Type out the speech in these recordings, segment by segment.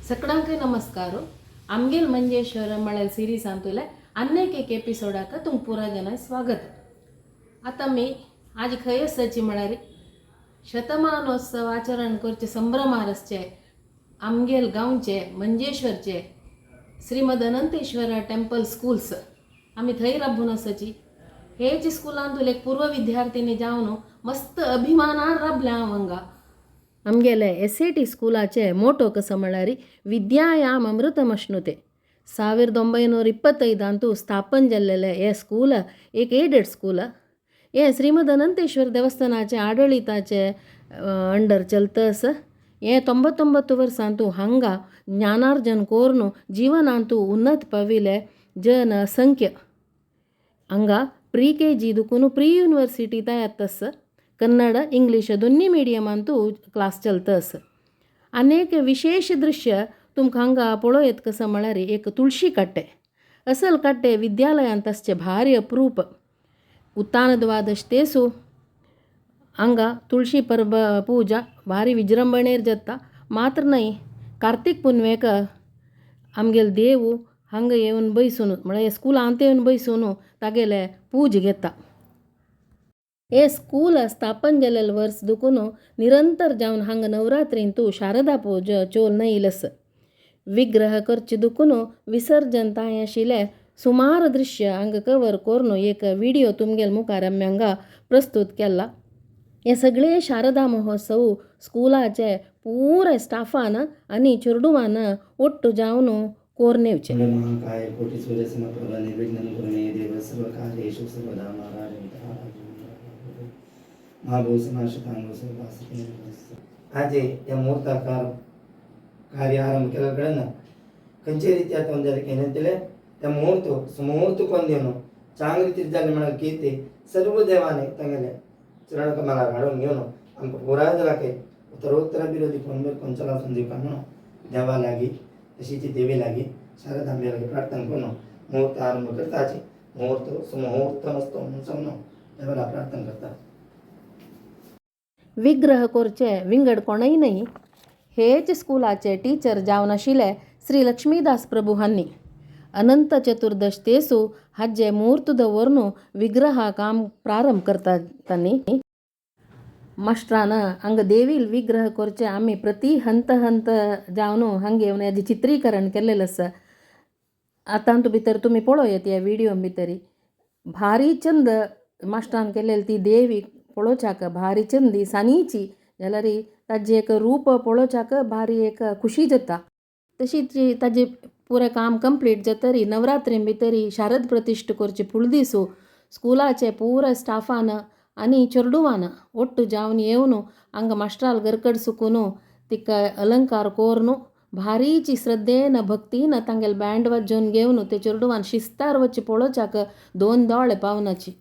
सगळ्यांक नमस्कार. आमगेल मंजेश्वर म्हळ्यार सिरीज अंतुले अनेक एक एपिसोडाक तुमकां पुरा जनांक स्वागत. आतां आमी आज खंय आसाची म्हळ्यार शतमानोत्सव आचरण करचे संभ्रमार आसचे आमगेल गांवचे मंजेश्वरचे श्रीमद अनंतेश्वर टेम्पल स्कूल्स आमी थंय राबून आसाची. हेच स्कुलांतूल एक पूर्व विद्यार्थिनी जावन मस्त अभिमानान राबल्या हांव हांगा. आमगेले SAT स्कुलाचे मोटो कसो म्हळ्यार विद्यायाम अमृतमश्नुते. 1925 स्थापन जाल्लेले हे स्कूल एक एडेड स्कूल. हे श्रीमद अनंतेश्वर देवस्थानाचे आडळिताचे अंडर चलता आसा. हे 99 वर्सांतू हांगा ज्ञानार्जन कोरून जीवनांतू उन्नत पाविले जन असंख्य. हांगा प्री के जी दुकून प्री युनिवर्सिटी तयार आसा. कन्नड इंग्लीश दोन्ही मिडियमांतू क्लास चलता आसा. आनी एक विशेश दृश्य तुमकां हांगा पळोवं येता कसो म्हळ्यार एक तुळशी कट्टे असल कट्टे विद्यालयांत आसचे भारी अप्रूप. उत्तान द्वादश तेसू हांगा तुळशी परब पुजा भारी विजृंभणेर जाता. मात्र न्हय कार्तीक पुनवेक आमगेले देव हांगा येवन बैसून म्हळ्यार स्कुलांत येवन बैसून तागेले पूज घेता. हे स्कूल स्थापन जाल्लेले वर्स दुकून निरंतर जावन हांगा नवरात्रींतू शारदा पूजा चोल नयलस विग्रह करचे दुकून विसर्जन तांय आशिल्ले सुमार दृश्य हांगा कवर करून एक व्हिडियो तुमगेले मुखार आमी हांगा प्रस्तूत केला. हे सगळे शारदा महोत्सव स्कुलाचे पुराय स्टाफान आनी चेडवान ಒಟ್ಟು जावन कोरून येवचे. महाकाय कोटि सूर्य समप्रभ निर्विघ्नं कुरु मे देव सर्वकार्येषु सर्वदा. આજે या मुहूर्ताकार कार्य आरंभ केल्या खंयचे ರೀತಿ ಆತ ಒಂದು ಅದಕ್ಕೆ ಏನಂತೇಳಿ त्या मुहूर्त सुमुहूर्त ಕೊಂದೇನು चांगली रीती जाले म्हळ्यार कीर्ती सर्व देवाने तांगेले चरण कमला हाडून घेवन आमकां पुराय जालाके उत्तरोत्तर अभिवृद्धी कोण कोणचला वचून दिवपा म्हणून देवा लागीं तशीच देवी लागीं शारदांबे लागीं प्रार्थना करून मुहूर्त आरंभ करताची. मुहूर्त सुमुहूर्त मस्त म्हणून सांगून देवाला प्रार्थना करता. विग्रह करचे विंगड कोणय न्हय, हेच स्कुलाचे टिचर जावन आशिल्ले श्री लक्ष्मीदास प्रभू हांणी अनंत चतुर्दश तेसू हाजे मूर्त दवरून विग्रहा काम प्रारंभ करता. तांणी मास्टरान हांगा देवील विग्रह करचे आमी प्रति हंत हंत जावन हांगा येवन हेजें चित्रीकरण केल्लेलें आसा. आतां भितर तुमी पळोवं येता ह्या व्हिडियो भितरी भारी चंद मास्टरान केलेली ती देवी पळोवच्याक भारी चंद सानीची जाल्यार ताजें एक रूप पळोवच्याक भारी एक खुशी जाता. तशीच ताजें पुरें काम कंप्लीट जातरी नवरात्री भितरी शारद प्रतिश्ठ करचे फुडले दिसू स्कुलाचे पुराय स्टाफान आनी चेडवान ಒಟ್ಟು जावन येवन हांगा मास्टराल घरकड सुकून तिका अलंकार कोरून भारीची श्रद्धेन भक्तीन तांगेले बँड वाजोवन घेवन ते चेडवान शिस्तार वचचे पळोवच्याक दोन दोळे पावनाची.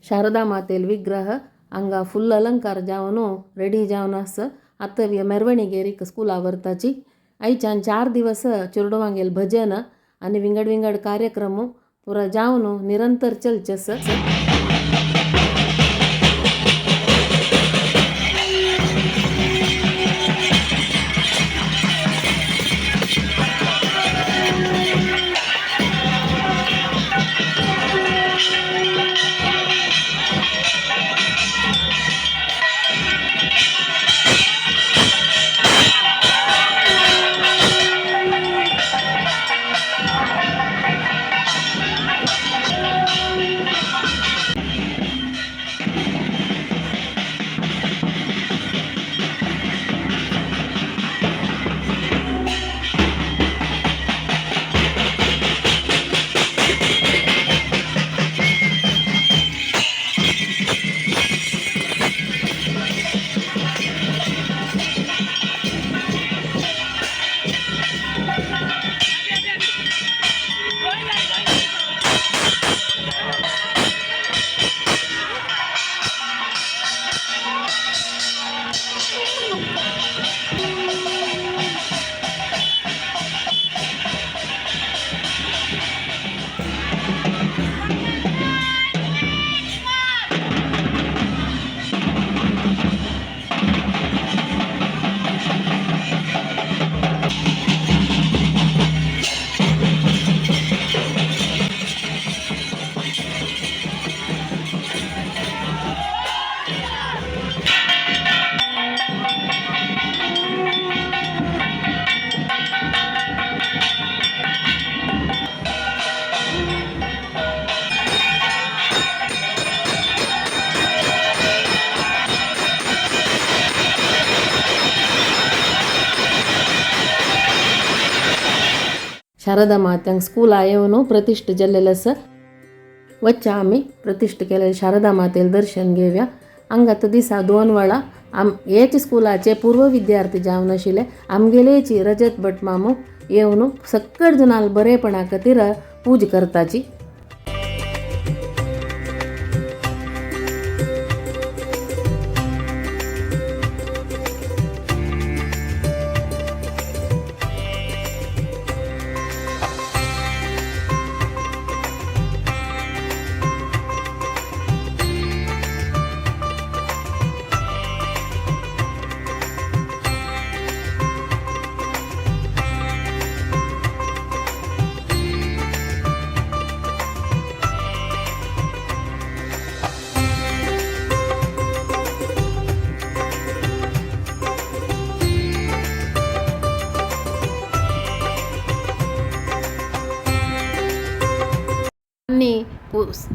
शारदा मातेल विग्रह हांगा फुल अलंकार जावन रेडी जावन आसा. आतां मेरवणीगेरीक स्कुला व्हरताची. आयच्यान 4 दिवस चेडवांगेल भजन आनी विंगड विंगड कार्यक्रम पुरा जावन निरंतर चलचे आसा. शारदा मात्यांक स्कूला येवन प्रतिष्ठ जाल्लेलें आसा. वच्चा आमी प्रतिष्ठ केलेले शारदा मातेल दर्शन घेवया. हांगा आतां दिसा 2 वेळा हेच स्कुलाचे पूर्व विद्यार्थी जावन आशिल्ले आमगेलेची रजत भट मामू येवन सक्कड जणांक बरेपणा खातीर पूज करताची. आनी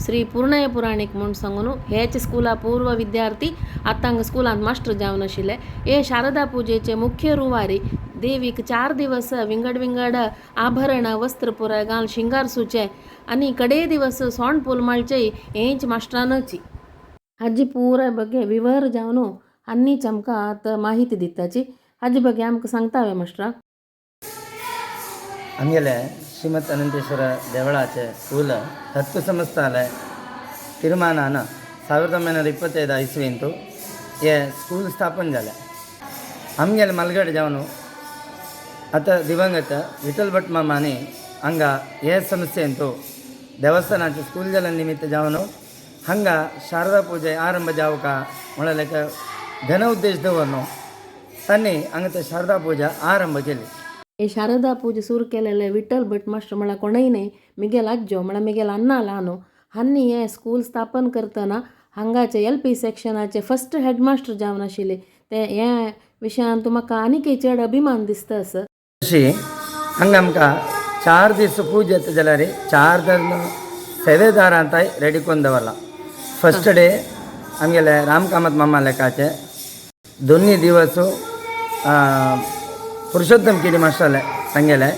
श्री पूर्णय पुराणीक म्हूण सांगून हेच स्कुला पूर्व विद्यार्थी आतां हांगा स्कुलांत मास्टर जावन आशिल्ले. हे शारदा पुजेचे मुख्य रुवारी देवीक 4 दिवस विंगड विंगड आभरणां वस्त्र पुराय घालून शिंगार सुचे आनी कडे दिवस सोंड पूल माळचे हेंच मास्टरानची. हाजी पुराय बगे विवर जावन आनीच आमकां आतां माहिती दिताची. हाजी बगे आमकां सांगता वे मास्टरा. आमगेले श्रीमत अनंतेश्वर देवळाचे स्कूल ದತ್ತು ಸಂಸ್ಥಾಲೆ ತೀರ್ಮಾನಾನ 1925 ಇಸ್ವಿಂತು हे स्कूल स्थापन जालें. आमगेले मलगड जावन आतां दिवंगत विठ्ठल भट मामांनी हांगा हे संस्थेंतु देवस्थानाचे स्कूल जाल्या निमित्त जावन हांगा शारदा पुजे आरंभ जावका म्हळ्यार एक घन उद्देश दवरनो तांणी हांगा ते शारदा पुजा आरंभ केली. हे शारदा पूजे सुरू केलेले विठ्ठल भट मास्टर म्हळ्यार कोणय न्हय, मिगेल आज्जो म्हळ्यार मिगेल अण्णा ल्हानो हांणी हें स्कूल स्थापन करतना हांगाचे एल पी सेक्शनाचे फस्ट हेडमास्टर जावन आशिल्ले. ते हे विशयान म्हाका आनीकय चड अभिमान दिसता आसा. अशी हांगा आमकां 4 दीस पूजा येता जाल्यार 4 धर्म सेवेदारांताय रेडी करून दवरला. फस्ट डे आमगेले राम कामत मामा लेखाचे, दोन्ही दिवस पुरुषोत्तम किडी मास्टरले सांगेले,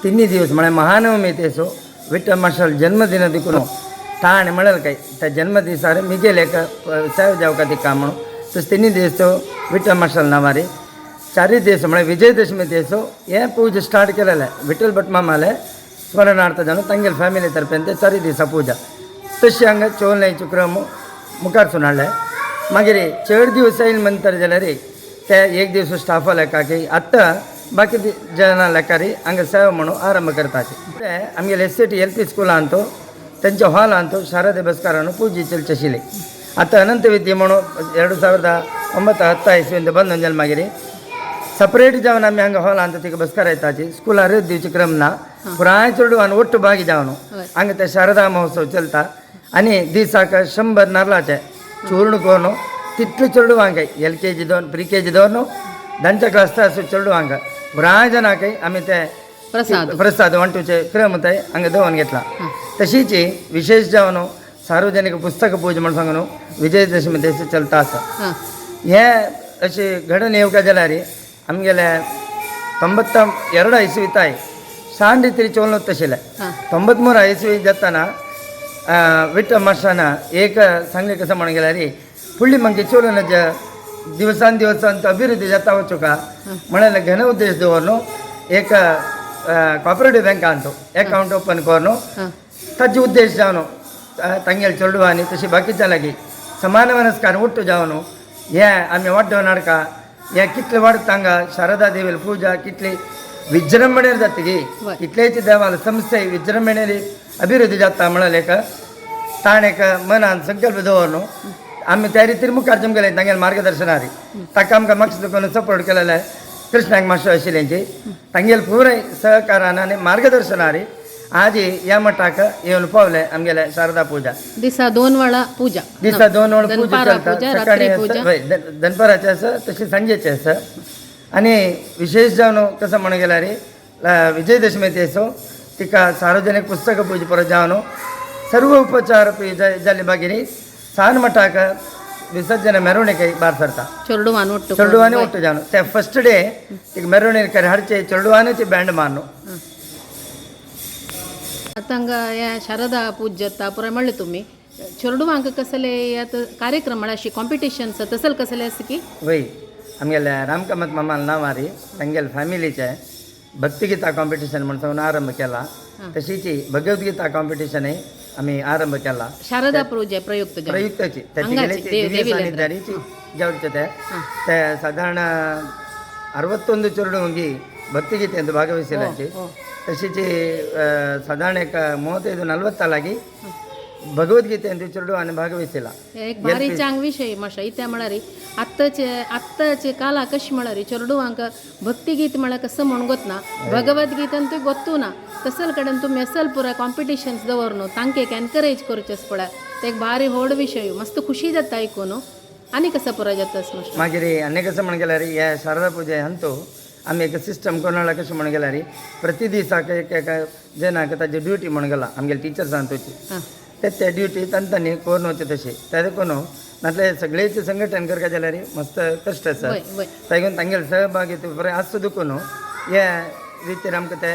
3 दिवस म्हळ्यार महानवमी तेसो विठ्ठल मास्टर जन्मदिन दिकून ताणें म्हणलें काय त्या जन्मदिसार मिगेले एक सेव जावका दिका म्हणून तशें 3 दीस तो विठ्ठल मास्टर नांवारी 4 दीस म्हळ्यार विजयदशमी तेसो हे पूजा स्टार्ट केलेलें विठ्ठल भट मामाले स्मरणार्थ जावन तांगेले फॅमिली तर्फेन ते 4 दिसा पूजा तशी हांगा चोवण्याचो क्रम मुखार सून हाडले. मागीर चड दिवस येयल म्हणतर जाल्यार ते एक दीस स्टाफा लेखाकी आतां बाकी जनां लेखारी हांगा सेवा म्हणून आरंभ करताची. ते आमगेले S C T L P स्कुलांत तेंच्या हॉलांत शारदा बसकारान पूजे चलचे आशिल्ली. आतां अनंत विद्ये म्हणून 2009-10 इस्वींत बंद जालें. मागीर सपरेट जावन आमी हांगा हॉलांत तिका बसकार येताची. स्कुलार दिवचे क्रम ना, पुराय चेडवान ಒಟ್ಟು भागी जावन हांगा ते शारदा महोत्सव चलता आनी दिसाक 100 नारलाचे चूर्ण करून तितले चेडवांक एल के जी दोन प्री के जी दोन धांच्या क्लास आसूं चेडवांक पुराय जणांक आमी ते प्रसाद प्रसाद वांटूचे क्रम ते हांगा दवरून घेतला. तशीच विशेष जावन सार्वजनिक पुस्तक पूजा म्हण सांगून विजयदशमी देश चलता आसा. हे अशी घडून येवका जाल्यार आमगेले 92 इस्वी ताय सान रितीर चोलनूच आशिल्लें. 93 इस्वी जाताना विठ्ठल मास्टरान एक सांगलें कसं म्हणून गेल्यार फुडली मागीर चोलून दिवसान दिवसान अभिवृद्धी जाता वचूका म्हळ्यार घन उद्देश दवरून एक कॉपरेटीव बँकांत अकावंट ओपन करून ताजे उद्देश जावन तांगेले चेडवांनी तशी बाकीच्या लागीं समान मनस्कार ಒಟ್ಟು जावन हे आमी वाड्डोवन हाडका हे कितले वाडटा हांगा शारदा देवील पूजा कितली विजृंभणेर जातकी कितलेच देवाल संस्थे विजृंभणेर अभिवृद्धी जाता म्हणून एक ताणें एक मनान संकल्प दवरून आमी त्या रितीर मुखार जमगेले तांगेले मार्गदर्शनारी ताका आमकां मागीर करून सपोर्ट केलेले कृष्णाक मास्टर आशिल्ल्यांची तांगेले पुराय सहकारान आनी मार्गदर्शनारी आज ह्या मठाक येवन पावले आमगेले शारदा पूजा. दिसा 2 वेळा पूजा, दिसा 2 वेळा पूजा दनपारा चलता. सकाळी आसा, दनपाराचे आसा तशी सांजेचे आसा. आनी विशेष जावन कसं म्हणून गेल्यार विजयदशमी तेसो तिका सार्वजनिक पुस्तक पूजा परत जावन सर्व उपचार जाले मागीर सान मठाक विसर्जन ಮೆರವಣಿಗೆ ಬಾರ್ ಸರ್ತಾ चेडवान ಒಟ್ಟು चेडवाने ಒಟ್ಟು जावन ते फर्स्ट डे तिका ಮೆರವಣಿಗೆ हाडचे चेडवानूच बँड मारनु आतां हांगा हे शारदा पूज जाता पुराय म्हणलें तुमी चेडवांक कसले आतां कार्यक्रम म्हळ्यार अशी कॉम्पिटिशन तसल कसले आसा की? वय आमगेल्या रामकामत मामाल नांवारी तांगेले फॅमिलीचे भक्तिगीता कॉम्पिटिशन म्हण सावन आरंभ केला. तशीच भगवद्गीता कॉम्पिटिशनय आमी आरंभ केला. शारदा पूजे प्रयुक्त प्रयुक्ताची दिव्य सानिध्यारीची जावचे ते ते साधारण 61 चेडूंगी ಭಕ್ತಿಗೀತೆಂದು ಭಾಗವಹಿಸಲಾಗಿ. तशीच साधारण एक 35-40 लागी भगवद्गीते चेडवांनी भागवहिसला. एक भारी चांग विशय मातशें इत्या म्हळ्यार आत्ताचे आत्ताचे काला कशें म्हळ्यार चेडवांक भक्तिगीत म्हळ्यार कसं म्हण गोतना, भगवद्गीतांतूय गोत्तू ना. तसल कडेन तुमी असल पुराय कॉम्पिटिशन्स दवर न्हू, तांकां एक एनकरेज करचें पळय, ते एक भारी व्हड विशय. मस्त खुशी जाता आयकून. आनी कसं पुराय जाता मातशें? मागीर आनी कसं म्हण गेल्यार ह्या शारदा पुजे अंतू आमी एक सिस्टम कोणाला कशें म्हण गेल्यार प्रति दिसाक एक एका जनाक ताजी ड्युटी म्हण गेला आमगेले टिचर्सान तुची ते ते ड्युटी तांणी करून वचचे तशें ते देखून नातले सगळेच संघटन करका जाल्यार मस्त कश्ट आसा. तागून तांगेले सहभागी बरें आसता देखून हे रितीर आमकां ते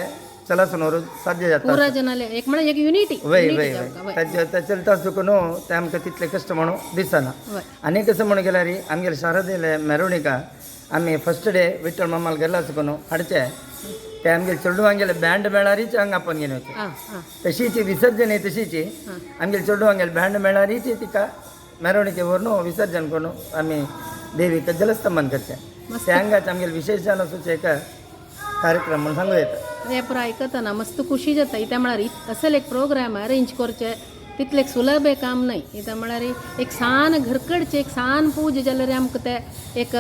चलासून व्हरूंक साध्य जाता. पुरा जनाले एक म्हळ्यार एक युनिटी. वय वय वय, ताजे ते चलता देखून ते आमकां तितले कश्ट म्हणून दिसना. आनी कसं म्हणून गेल्यार आमगेले शारदेले मेरोणिका आमी फर्स्ट डे विठ्ठल मामाल गेला आसकून हाडचे ते आमगेले चेडवांगेले बँड मेळारीच हांगा आपोवन घेवन वचचे. तशीच विसर्जन तशीच आमगेले चेडवांगेले बँड मेळारीच तिका मेरोणिके व्हरून विसर्जन करून आमी देवीक जलस्तंभन करचे. ते हांगाच आमगेले विशेष जावन वचूचे एक कार्यक्रम म्हणून सांगू येता. हे पुराय आयकतना मस्त खुशी जाता. इत्या म्हळ्यार असल एक प्रोग्राम अरेंज करचे तितलें एक सुलभ काम न्हय. इत्या म्हळ्यार एक सान घरकडचे एक सान पूज जाल्यार आमकां ते एक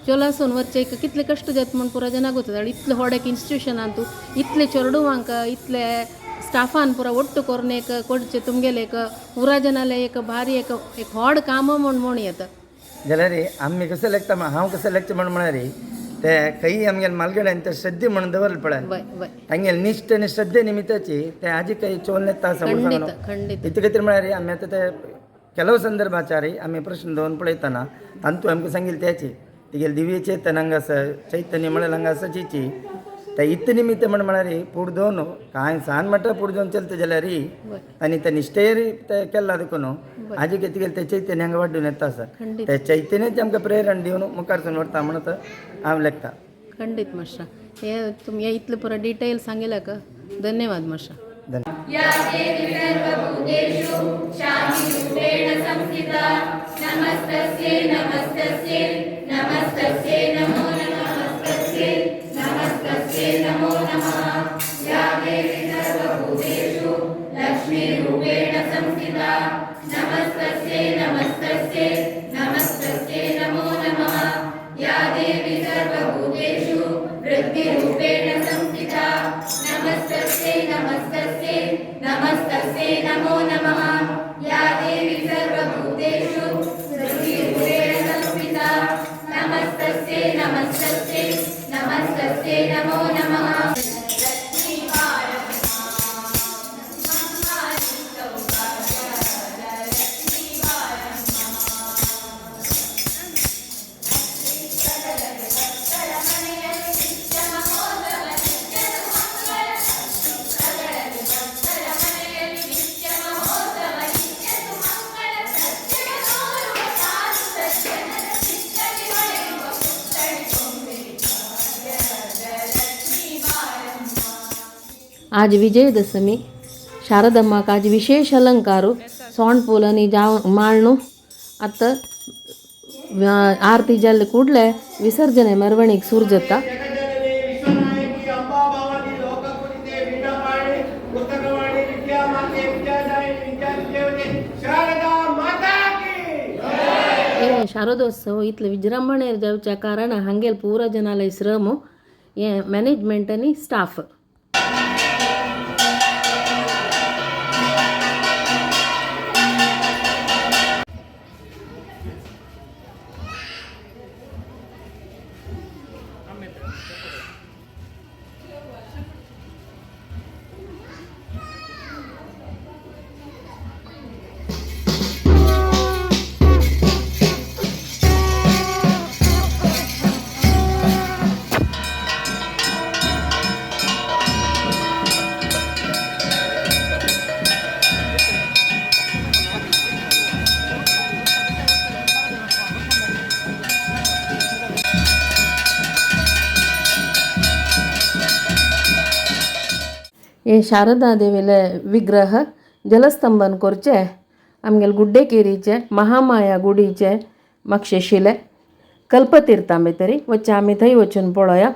चोलासून वचचे एक कितले कश्ट जाता म्हूण पुरा जनाक वता. आनी इतलें व्हड एक इन्स्टिट्युशनान तूं इतले चेडवांक इतले स्टाफान पुरा ಒಟ್ಟು करून एक करचें तुमगेलें एक पुरा जनालें एक भारी एक एक व्हड काम म्हूण म्हूण येता. जाल्यार आमी कसं लेखता हांव कसं लेखता म्हण म्हळ्यार ते खंय आमगेले मालगड्यान ते श्रद्धे म्हणून दवरले पळय तांगेले निश्ठ आनी श्रद्धे निमित्ताची ते आजी काही चोल नेता आसा म्हणून सांगू. खंडीत. इतले खातीर म्हळ्यार आमी आतां ते ಕೆಲವು संदर्भाचारी आमी प्रश्न दवरून पळयतना तांतू आमकां सांगिल्लें त्याची तिगेले दिव्य चेतन हांगा आसा चैतन्य म्हळ्यार हांगा आसा चिची ते इत्त निमित्त म्हण म्हळ्यार फुडें दोन कांय सान म्हणटा फुडें दोन चलता जाल्यार आनी ते निश्ठेर ते केल्ला देखून आजी तिगेले ते चैतन्य हांगा वाडून येता आसा. ते चैतन्याचे आमकां प्रेरण दिवन मुखार व्हरता म्हणत हांव लेखता. खंडीत मातशें हे तुमी इतलें पुरो डिटेल सांगिल्लें का धन्यवाद मातशें. धन्यवाद. या देवी सर्वभूतेषु शान्तिरूपेण संस्थिता नमस्तस्यै नमस्तस्यै नमस्तस्यै नमो नमस्तस्यै नमस्तस्यै नमो नमः. या देवी सर्वभूतेषु लक्ष्मीरूपेण संस्थिता नमस्तस्यै नमस्तस्यै नमस्तस्यै नमो नमः. या देवी सर्वभूतेषु वृद्धिरूपेण संस्थिता नमस्तस्यै नमस्तस्यै नमस्तस्यै नमो नमः. या देवी सर्वभूतेषु वृद्धिरूपेण संस्थिता नमस्तस्यै नमस्तस्यै नमस्तस्यै नमो नमः. आज विजयदशमी शारदम्माक आज विशेष अलंकारू सोंड जाव माळणू आतां आरती जाल्ले ಕೂಡಲೇ ವಿಸರ್ಜನೆ ಮೆರವಣಿಗೆ ಸುರು जाता. ವಿಶ್ವನಾಯಕಿ ಅಂಬಾಭವಾನಿ ಲೋಕಪೂಜಿತೆ ವೀಣಾಪಾಣಿ ಪುಸ್ತಕವಾಣಿ ವಿದ್ಯಾಮಾತೆ ವಿದ್ಯಾದಾಯಿನಿ ವಿದ್ಯಾದೇವತೆ ಶಾರದಾ ಮಾತಾ ಕಿ. हे शारदोत्सव इतले विजृंभणेर जावच्या कारण हांगेल पुरा जनाले श्रम हे मॅनेजमेंट आनी स्टाफ. हे शारदा देवीले विग्रह जलस्तंभन करचे आमगेले गुड्डेकेरीचे महामाया गुडीचे मागशेशिले कल्पतीर्था भितरी वच्चे आमी थंय वचून पळोवया.